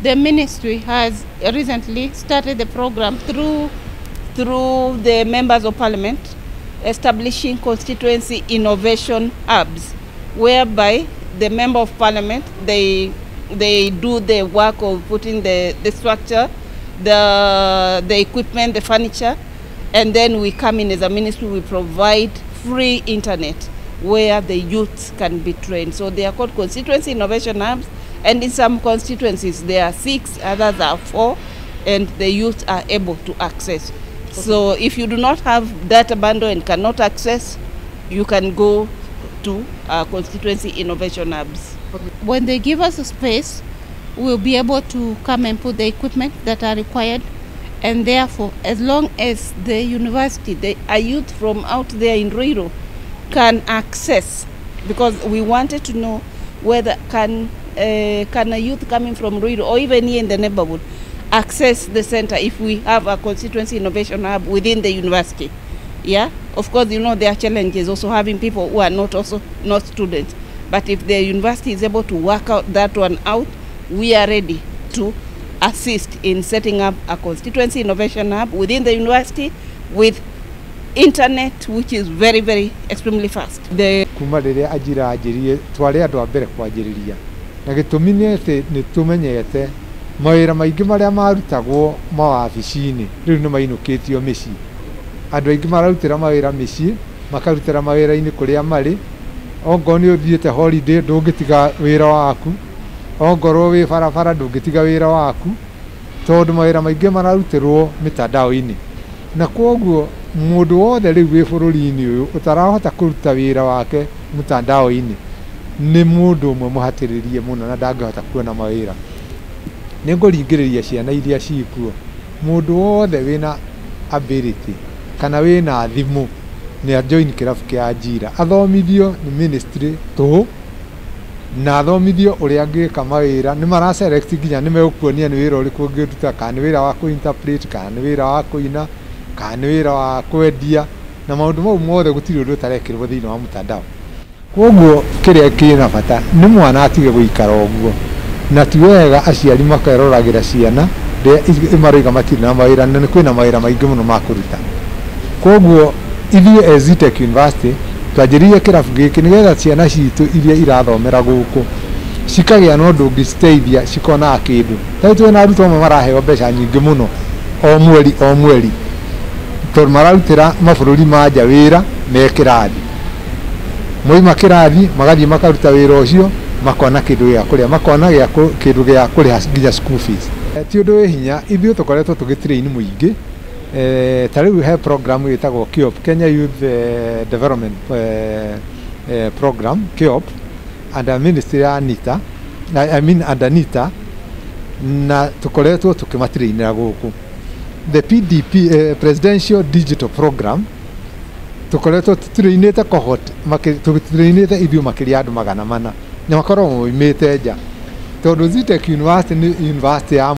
The ministry has recently started the program through the members of parliament, establishing constituency innovation hubs, whereby the member of parliament, they do the work of putting the structure, the equipment, the furniture, and then we come in as a ministry, we provide free internet where the youth can be trained. So they are called constituency innovation hubs, and in some constituencies there are 6, others are 4, and the youth are able to access. Okay. So if you do not have data bundle and cannot access, you can go to constituency innovation hubs. Okay. When they give us a space, we'll be able to come and put the equipment that are required, and therefore, as long as the university, the youth from out there in Ruiru can access, because we wanted to know whether can a youth coming from Ruiru or even here in the neighborhood access the center if we have a constituency innovation hub within the university. Yeah, of course, you know, there are challenges also having people who are not also not students, but if the university is able to work out that one out, we are ready to assist in setting up a constituency innovation hub within the university with internet, which is very, very extremely fast. The kuma riria Ajira anjirie twari andu a mbere kwanjiriria na gitumi ni ati ni tumenyete mawira maingi maria marutagwo mawabici-ini riu ni mainukitio micii. Andu aingi mararutira mawira micii, makarutira mawira-ini kuria mari. Ongorwo ni uthiite holiday ndungitiga wira waku, ongorwo wi barabara ndungitiga wira waku, tondu mawira maingi mararutirwo mitandao-ini. Na koguo mundu wothe riu wi bururi-ini uyu utarahota kuruta wira wake mutandao-ini ni mundu umwe muhatiririe muno na ndangihota kuona mawira. Ni nguringiriria ciana iria cikuo, mundu wothe wina ability kana wina thimu ni ajoin kirabu kia Ajira, athomithio ni ministry tu na athomithio uria angika mawira. Ni mara select nginya ni megukuonia ni wira uriku ungiruta, kana ni wira wa ku interpret, kana ni wira wa kuina, kana ni wira wa kwendia, na maundu mau mothe gutiri undu utarekirwo thiini wa mutandao. Koguo kiria kina bata ni mwana atige guikara uguo, na ti wega aciari makeroragira ciana riria maroiga matirĩ na mawĩra, na nĩ kwĩna mawĩra maingĩ mũno ma kũruta. Koguo ithuĩ as Zetech University twanjĩrĩirie kĩrabu gĩkĩ nĩgetha ciana citũ iria irathomera gũkũ cikagĩa na ũndũ ũngĩciteithia, cikonaga kĩndũ. Ta rĩu twĩna arutwo amwe maraheo mbeca nyingĩ mũno o mweri o mweri, tondũ mararutĩra mabũrũri ma nja wĩra me kĩrathi. Moima kĩrathi magathiĩ makaruta wĩra ũcio, makona kĩndũ gĩa kũrĩa, makona kĩndũ gĩa kũrĩha nginya school fees. Ti ũndũ wĩ hinya, ithuĩ tũkoretwo tũgĩtrain mũingĩ. Ta rĩu he program ĩtagwo KEOP, Kenya Youth Development Program, KEOP, under ministry ya NITA, I mean under NITA, na tũkoretwo tũkĩmatrainĩra gũkũ. The PDP, Presidential Digital Program, tũkoretwo tũtrainĩte cohort, tũtrainĩte ithuĩ makĩria andũ 400 na makoragwo moimĩte nja, tondũ Zetech University nĩ university ya